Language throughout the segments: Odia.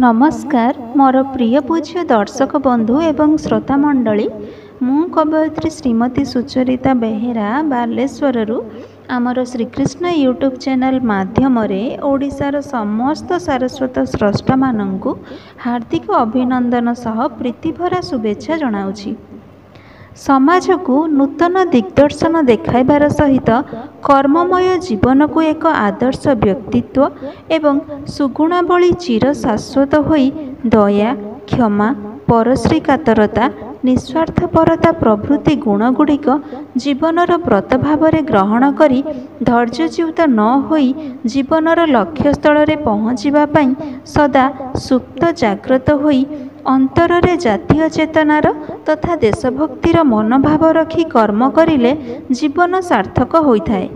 ନମସ୍କାର ମୋର ପ୍ରିୟ ପୂଜ୍ୟ ଦର୍ଶକ ବନ୍ଧୁ ଏବଂ ଶ୍ରୋତା ମଣ୍ଡଳୀ, ମୁଁ କବୟିତ୍ରୀ ଶ୍ରୀମତୀ ସୁଚରିତା ବେହେରା ବାଲେଶ୍ୱରରୁ ଆମର ଶ୍ରୀକୃଷ୍ଣ ୟୁଟ୍ୟୁବ୍ ଚ୍ୟାନେଲ୍ ମାଧ୍ୟମରେ ଓଡ଼ିଶାର ସମସ୍ତ ସାରସ୍ୱତ ସ୍ରଷ୍ଟାମାନଙ୍କୁ ହାର୍ଦ୍ଦିକ ଅଭିନନ୍ଦନ ସହ ପ୍ରୀତିଭରା ଶୁଭେଚ୍ଛା ଜଣାଉଛି। ସମାଜକୁ ନୂତନ ଦିଗ୍ଦର୍ଶନ ଦେଖାଇବାର ସହିତ କର୍ମମୟ ଜୀବନକୁ ଏକ ଆଦର୍ଶ ବ୍ୟକ୍ତିତ୍ୱ ଏବଂ ସୁଗୁଣାବଳୀ ଚିର ଶାଶ୍ୱତ ହୋଇ ଦୟା, କ୍ଷମା, ପରଶ୍ରୀକାତରତା, ନିସ୍ୱାର୍ଥପରତା ପ୍ରଭୃତି ଗୁଣଗୁଡ଼ିକ ଜୀବନର ବ୍ରତ ଭାବରେ ଗ୍ରହଣ କରି ଧୈର୍ଯ୍ୟଚ୍ୟୁତ ନ ହୋଇ ଜୀବନର ଲକ୍ଷ୍ୟସ୍ଥଳରେ ପହଞ୍ଚିବା ପାଇଁ ସଦା ସୁପ୍ତ ଜାଗ୍ରତ ହୋଇ ଅନ୍ତରରେ ଜାତୀୟ ଚେତନାର ତଥା ଦେଶଭକ୍ତିର ମନୋଭାବ ରଖି କର୍ମ କରିଲେ ଜୀବନ ସାର୍ଥକ ହୋଇଥାଏ।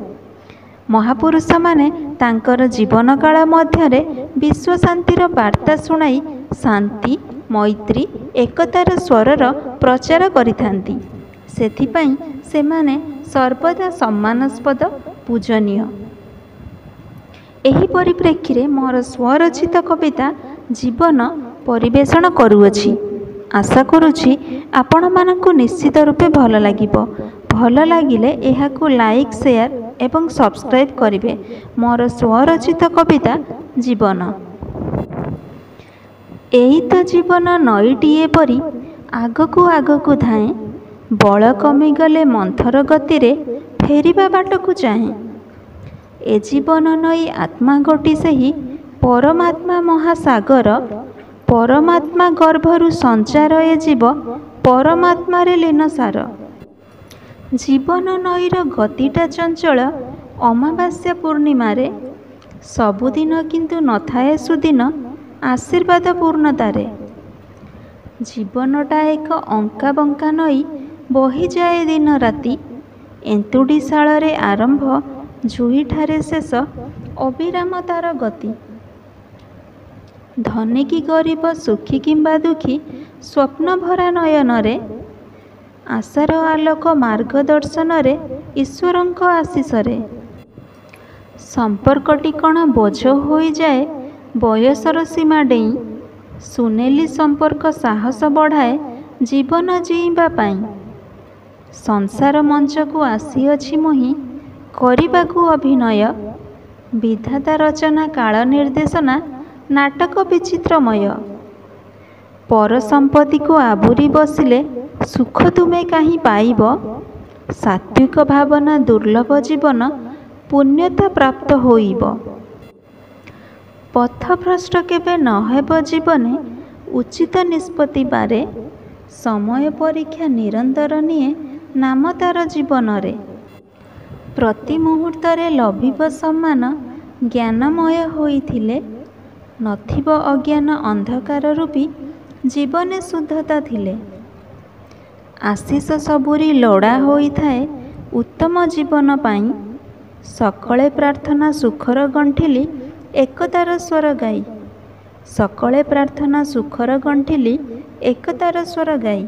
ମହାପୁରୁଷମାନେ ତାଙ୍କର ଜୀବନକାଳ ମଧ୍ୟରେ ବିଶ୍ୱଶାନ୍ତିର ବାର୍ତ୍ତା ଶୁଣାଇ ଶାନ୍ତି, ମୈତ୍ରୀ, ଏକତାର ସ୍ୱରର ପ୍ରଚାର କରିଥାନ୍ତି। ସେଥିପାଇଁ ସେମାନେ ସର୍ବଦା ସମ୍ମାନାସ୍ପଦ, ପୂଜନୀୟ। ଏହି ପରିପ୍ରେକ୍ଷୀରେ ମୋର ସ୍ୱରଚିତ କବିତା ଜୀବନ ପରିବେଷଣ କରୁଅଛି। ଆଶା କରୁଛି ଆପଣମାନଙ୍କୁ ନିଶ୍ଚିତ ରୂପେ ଭଲ ଲାଗିବ। ଭଲ ଲାଗିଲେ ଏହାକୁ ଲାଇକ୍, ସେୟାର ଏବଂ ସବସ୍କ୍ରାଇବ୍ କରିବେ। ମୋର ସ୍ୱରଚିତ କବିତା ଜୀବନ। ଏଇ ତ ଜୀବନ ନଈଟିଏ ପରି ଆଗକୁ ଆଗକୁ ଧାଏଁ, ବଳ କମିଗଲେ ମନ୍ଥର ଗତିରେ ଫେରିବା ବାଟକୁ ଚାହେଁ। ଏ ଜୀବନ ନଈ ଆତ୍ମା ଗୋଟି ସେହି ପରମାତ୍ମା ମହାସାଗର, ପରମାତ୍ମା ଗର୍ଭରୁ ସଞ୍ଚାର ଏ ଜୀବ ପରମାତ୍ମାରେ ଲୀନ ସାର। ଜୀବନ ନଈର ଗତିଟା ଚଞ୍ଚଳ ଅମାବାସ୍ୟା ପୂର୍ଣ୍ଣିମାରେ, ସବୁଦିନ କିନ୍ତୁ ନଥାଏ ସୁଦିନ ଆଶୀର୍ବାଦ ପୂର୍ଣ୍ଣତାରେ। ଜୀବନଟା ଏକ ଅଙ୍କା ବଙ୍କା ନଈ ବହିଯାଏ ଦିନ ରାତି, ଏନ୍ତୁଡ଼ିଶାଳରେ ଆରମ୍ଭ ଜୁଇଠାରେ ଶେଷ ଅବିରାମ ତାର ଗତି। ଧନୀ କି ଗରିବ, ସୁଖୀ କିମ୍ବା ଦୁଃଖୀ, ସ୍ୱପ୍ନଭରା ନୟନରେ ଆଶାର ଆଲୋକ ମାର୍ଗଦର୍ଶନରେ ଈଶ୍ୱରଙ୍କ ଆଶିଷରେ। ସମ୍ପର୍କଟି କ'ଣ ବୋଝ ହୋଇଯାଏ ବୟସର ସୀମା ଡେଇଁ, ସୁନେଲି ସମ୍ପର୍କ ସାହସ ବଢ଼ାଏ ଜୀବନ ଜୀଇଁବା ପାଇଁ। ସଂସାର ମଞ୍ଚକୁ ଆସିଅଛି ମୁହିଁ କରିବାକୁ ଅଭିନୟ, ବିଧାତା ରଚନା କାଳ ନିର୍ଦ୍ଦେଶନା ନାଟକ ବିଚିତ୍ରମୟ। ପର ସମ୍ପତ୍ତିକୁ ଆବୁରି ବସିଲେ ସୁଖ ତୁମେ କାହିଁ ପାଇବ, ସାତ୍ତ୍ୱିକ ଭାବନା ଦୁର୍ଲଭ ଜୀବନ ପୁଣ୍ୟତା ପ୍ରାପ୍ତ ହୋଇବ। ପଥଭ୍ରଷ୍ଟ କେବେ ନ ହେବ ଜୀବନେ ଉଚିତ ନିଷ୍ପତ୍ତି ବାରେ, ସମୟ ପରୀକ୍ଷା ନିରନ୍ତର ନିଏ ନାମ ତାର ଜୀବନରେ। ପ୍ରତି ମୁହୂର୍ତ୍ତରେ ଲଭିବ ସମ୍ମାନ ଜ୍ଞାନମୟ ହୋଇଥିଲେ, ନଥିବ ଅଜ୍ଞାନ ଅନ୍ଧକାର ରୂପୀ ଜୀବନେ ଶୁଦ୍ଧତା ଥିଲେ। ଆଶିଷ ସବୁରି ଲୋଡ଼ା ହୋଇଥାଏ ଉତ୍ତମ ଜୀବନ ପାଇଁ, ସକଳେ ପ୍ରାର୍ଥନା ସୁଖର ଗଣ୍ଠିଲି ଏକତାର ସ୍ୱର ଗାଇ, ସକଳେ ପ୍ରାର୍ଥନା ସୁଖର ଗଣ୍ଠିଲି ଏକତାର ସ୍ୱର ଗାଇ।